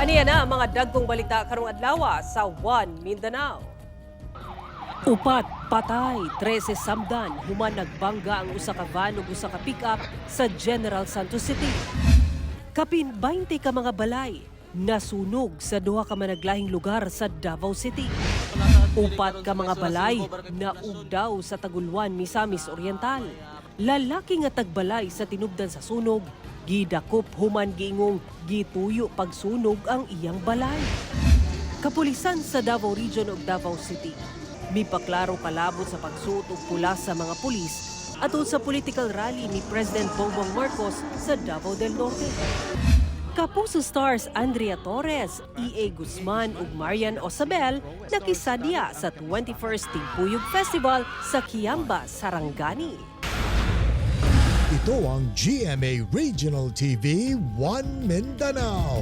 Aniya na ang mga dagkong balita karong adlaw sa One Mindanao. Upat patay, 13 samdan human nagbangga ang usa ka van ug usa ka pick-up sa General Santos City. Kapin 20 ka mga balay nasunog sa duha ka managlahing lugar sa Davao City. Upat ka mga balay naugdaw sa Taguluan, Misamis Oriental. Lalaki nga tagbalay sa tinubdan sa sunog, gidakop human giingong gituyo pagsunog ang iyang balay. Kapulisan sa Davao Region ug Davao City mipaklaro kalabot sa pagsuot og pula sa mga pulis atol sa political rally ni President Bongbong Marcos sa Davao del Norte. Kapuso stars Andrea Torres, E.A. Guzman ug Marian Osabel nakisadya sa 21st Timpuyog Festival sa Kiamba, Sarangani. Ito ang GMA Regional TV, One Mindanao.